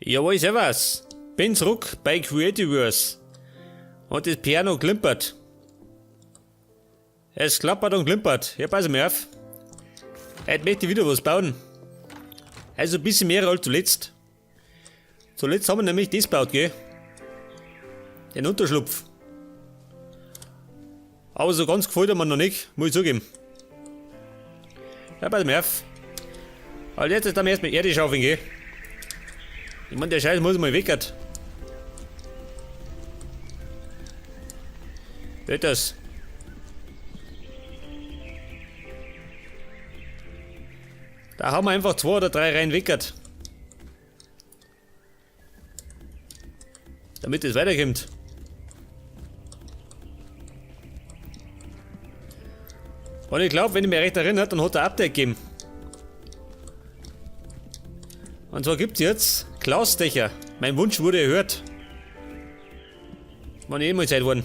Jawohl, servus. Bin zurück bei Creativerse. Und das Piano klimpert. Es klappert und klimpert. Ja, pass mal auf. Heute möchte ich wieder was bauen. Also ein bisschen mehr als zuletzt. Zuletzt haben wir nämlich das gebaut, gell? Den Unterschlupf. Aber so ganz gefällt er mir noch nicht, muss ich zugeben. Ja, pass mal auf. Also jetzt ist dann erstmal Erde schaufeln, gell? Ich meine, der Scheiß muss mal weg. Wird das? Da haben wir einfach 2 oder 3 Reihen weckert. Damit es weiterkommt. Und ich glaub, wenn ich mich recht erinnere, dann hat er Update gegeben. Und zwar gibt's jetzt Glasdächer. Mein Wunsch wurde erhört. War nicht eh mal Zeit geworden.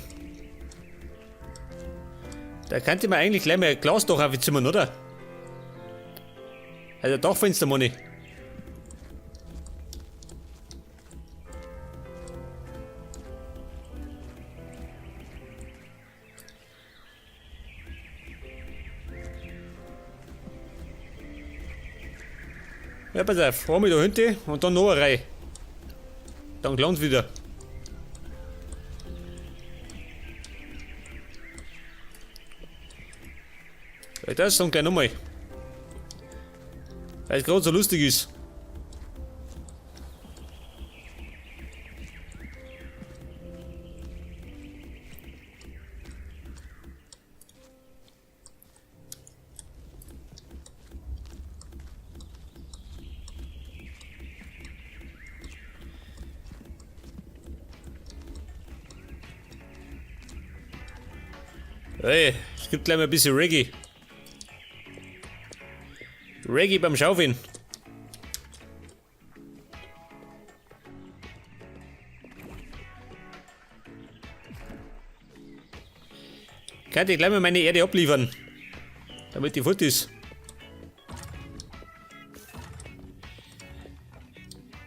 Da könnte man eigentlich gleich mal ein Glasdach aufzimmern, oder? Also Dachfenster, meine ich. Ja, pass auf, fahr mich da hinten und dann noch eine Reihe. Dann klang's wieder. Ja, das dann gleich nochmal. Weil es gerade so lustig ist. Hey, es gibt gleich mal ein bisschen Reggae. Reggae beim Schaufeln. Kann ich gleich mal meine Erde abliefern, damit die fort ist.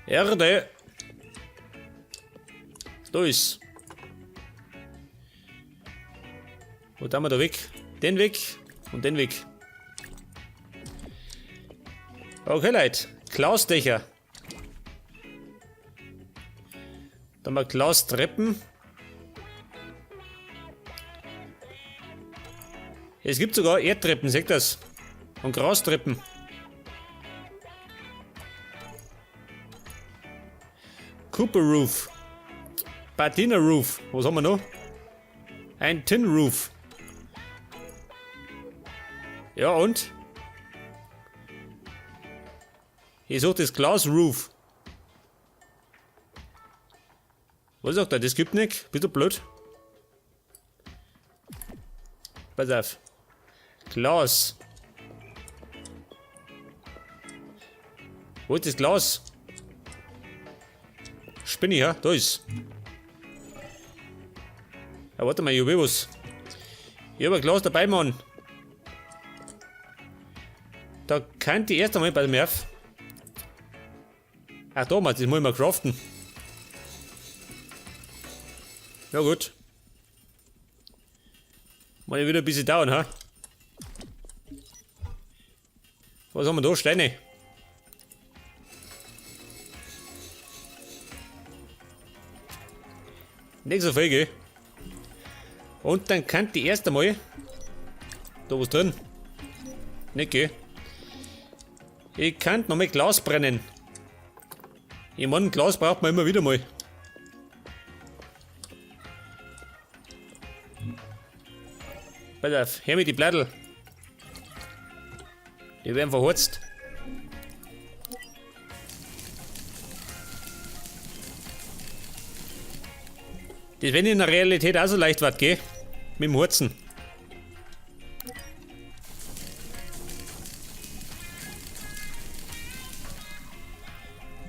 Erde. Da ist. Wo tun wir da weg? Den weg und den weg. Okay, Leute. Glasdächer. Dann mal Glastreppen. Es gibt sogar Erdtreppen, seht das? Und Grastreppen. Cooper Roof. Patina Roof. Was haben wir noch? Ein Tin Roof. Ja und? Ich suche das Glas Roof. Was sagt er? Das gibt nicht. Bist du blöd? Pass auf. Glas. Wo ist das Glas? Spinne ich, ja? Da ist. Ja, warte mal, ich hab was. Ich hab ein Glas dabei, Mann. Da kann die erst einmal bei mir auf. Ach, da mal, das muss ich mal craften. Ja gut. Mal wieder ein bisschen dauern, ha? Was haben wir da? Steine. Nicht so viel, gell? Und dann kann die erst einmal. Da was drin? Nicht, gell? Ich kann noch mal Glas brennen. Ich mein, Glas braucht man immer wieder mal. Pass auf, her mit die Blättel. Die werden verhurzt. Das wenn in der Realität auch so leicht wird, gell? Mit dem Hurzen.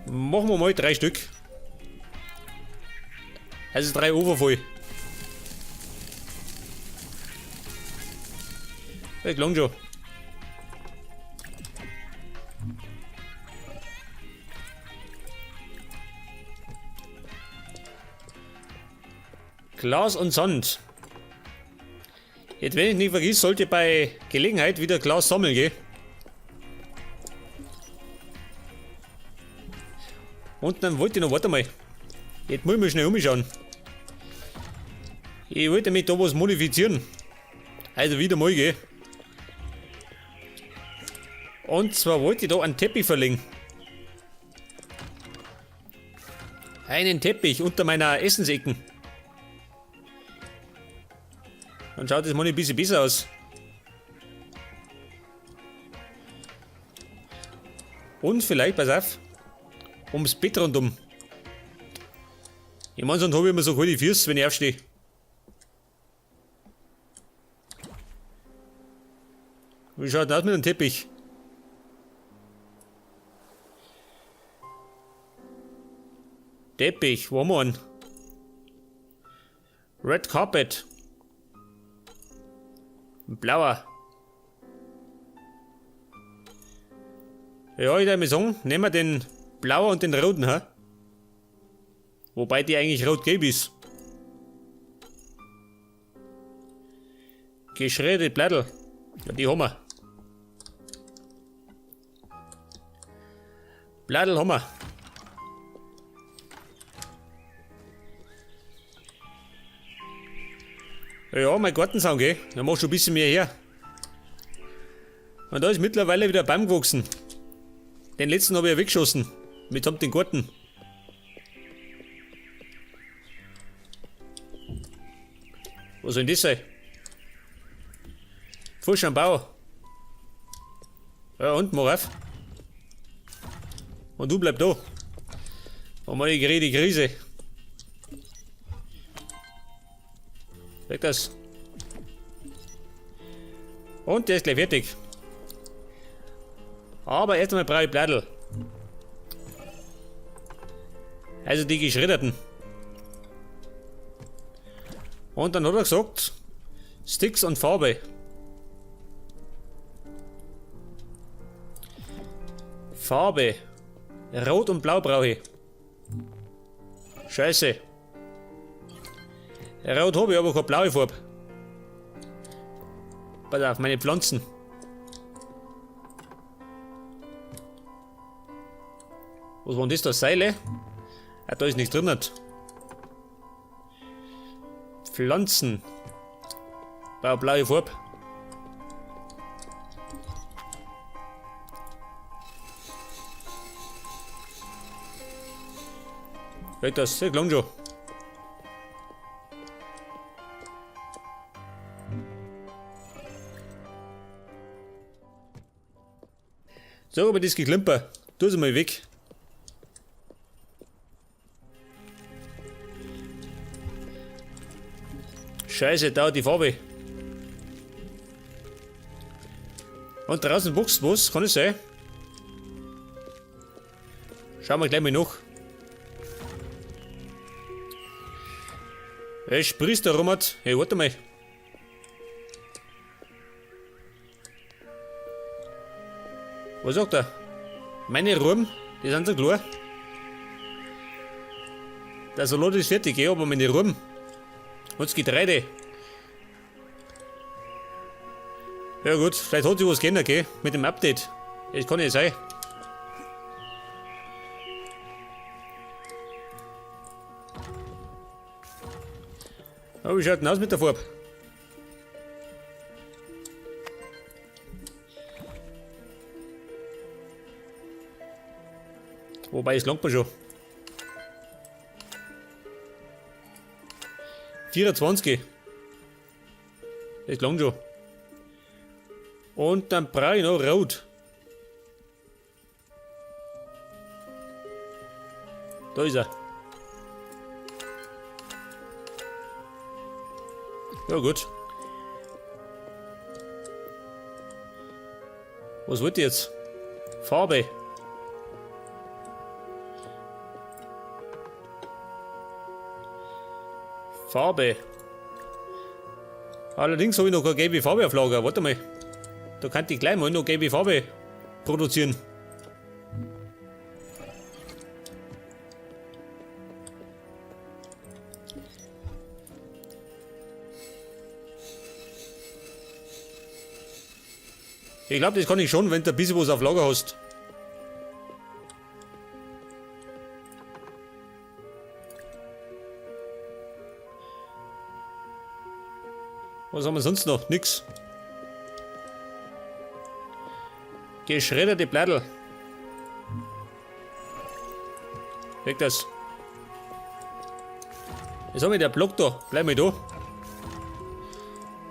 Machen wir mal 3 Stück. Also 3 Ofen voll. Das klang schon. Glas und Sand. Jetzt, wenn ich nicht vergiss, sollte bei Gelegenheit wieder Glas sammeln gehen. Und dann wollte ich noch, warte mal. Jetzt muss ich mal schnell umschauen. Ich wollte mich da was modifizieren. Also wieder mal, gell. Und zwar wollte ich da einen Teppich verlegen. Einen Teppich unter meiner Essensecken. Dann schaut das mal ein bisschen besser aus. Und vielleicht, pass auf, ums Bett rundum. Ich meine, sonst habe ich immer so kalte Füße, wenn ich aufstehe. Wie schaut denn aus mit dem Teppich? Teppich, wo haben wir einen? Red Carpet. Ein blauer. Ja, ich würde mal sagen, nehmen wir den blauen und den roten, ha? Wobei die eigentlich rot-gelb ist. Geschredderte Blättel. Ja, die haben wir. Blättel haben wir. Ja, mein Gartensaum, gell? Der macht schon ein bisschen mehr her. Und da ist mittlerweile wieder ein Baum gewachsen. Den letzten habe ich ja weggeschossen. Mitsamt den Garten. Was soll denn das sein? Frisch am Bau. Ja, und mach auf. Und du bleib da. Und mal die die Krise. Weg das. Und der ist gleich fertig. Aber erst einmal brauche ich Blättel. Also die geschredderten. Und dann hat er gesagt, Sticks und Farbe. Farbe. Rot und Blau brauche ich. Scheiße. Rot habe ich, aber keine blaue Farbe. Pass auf, meine Pflanzen. Was waren das da? Seile? Ah, da ist nichts drin. Pflanzen. Blaue Farbe. Weg das, das klang schon. So, aber das Geklimper. Tu es mal weg. Scheiße, da die Farbe. Und draußen wächst was, kann es sein? Schauen wir gleich mal nach. Es sprießt da rum. Hey, warte mal. Was sagt er? Meine Ruben, die sind so klar. Der Salat ist fertig, aber meine Ruben. Und das Getreide. Ja gut, vielleicht hat sich was geändert, gell? Mit dem Update. Das kann nicht sein. Aber wie schaut denn aus mit der Farbe? Wobei, es langt mir schon. 24. Das langt schon. Und dann brauche ich noch Rot. Da ist er. Ja gut. Was wollt ihr jetzt? Farbe. Farbe. Allerdings habe ich noch keine gelbe Farbe auf Lager. Warte mal. Da kann ich gleich mal noch gelbe Farbe produzieren. Ich glaube, das kann ich schon, wenn du ein bisschen was auf Lager hast. Was haben wir sonst noch? Nix. Geschredderte Blättel. Weg das. Jetzt hab ich der Block da. Bleib mal da.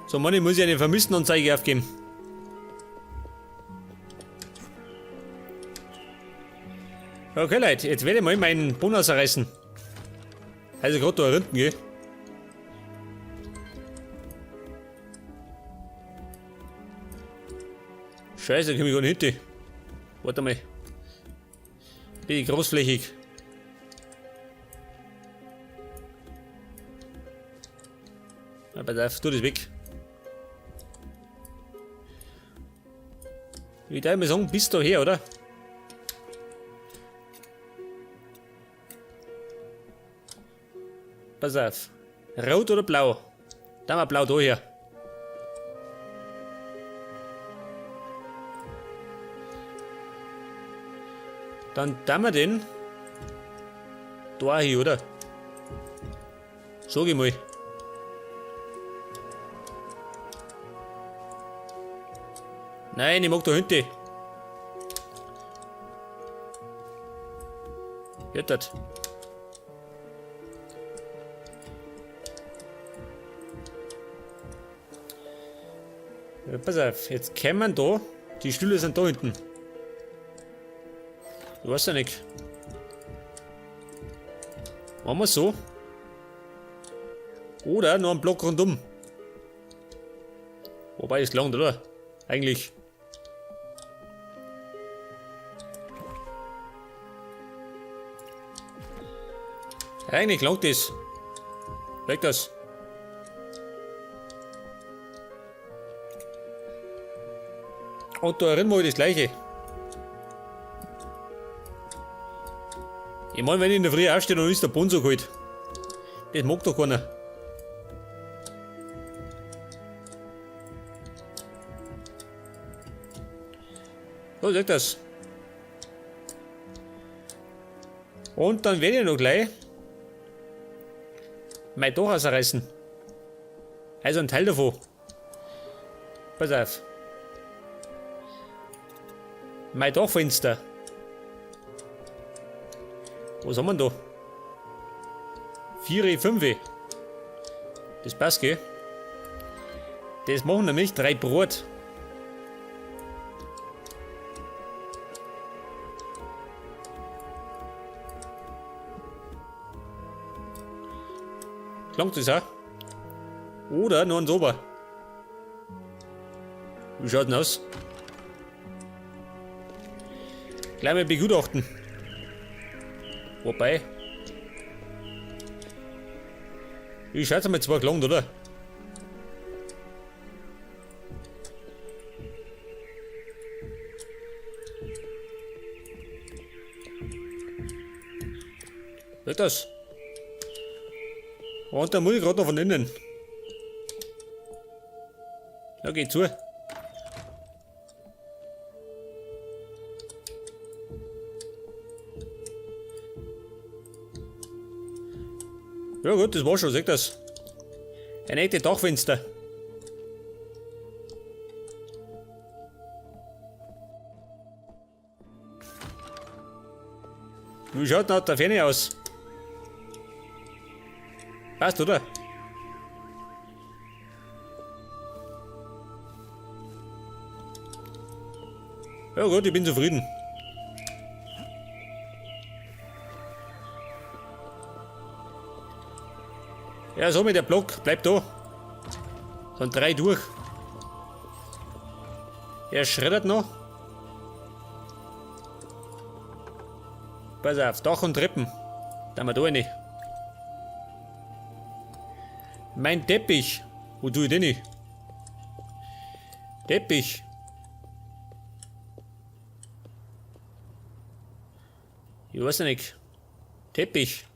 So, Mann, ich muss ich eine Vermisstenanzeige aufgeben. Okay, Leute, jetzt werde ich mal meinen Bonus reißen. Also gerade da hinten, gell? Scheiße, komm ich gar nicht hin. Warte mal. Bin ich großflächig. Na, pass auf, tu das weg. Ich darf mal sagen, bis daher, oder? Pass auf. Rot oder blau? Da mal blau da her. Dann tun wir den da hin, oder? Sag ich mal. Nein, ich mag da hinten. Hört das? Ja, pass auf, jetzt kommen da. Die Stühle sind da hinten. Ich weiß ja nicht. Machen wir so. Oder noch einen Block rundum. Wobei es langt, oder? Eigentlich. Eigentlich langt das. Weg das. Und da drin mache ich das gleiche. Ich meine, wenn ich in der Früh aufstehe, dann ist der Boden so kalt. Das mag doch keiner. So, seht das. Und dann werde ich noch gleich mein Dach ausreißen. Also ein Teil davon. Pass auf. Mein Dachfenster. Was haben wir denn da? 4, 5. Das passt, gell? Das machen nämlich 3 Brot. Klangt das auch? Oder noch ein Sober. Wie schaut denn aus? Gleich mal begutachten. Wobei. Wie schaut's einmal 2 gelangt, oder? Wird das? Und da muss ich grad noch von innen. Ja, geht zu. Ja gut, das war schon, seht das. Ein echtes Dachfenster. Wie schaut denn aus der Ferne aus? Passt, oder? Ja gut, ich bin zufrieden. Ja, so mit der Block, bleibt da. Sind 3 durch. Er schreddert noch. Pass auf, Dach und Treppen. Da haben wir da eine. Mein Teppich. Wo tue ich den hin? Teppich. Ich weiß ja nicht. Teppich.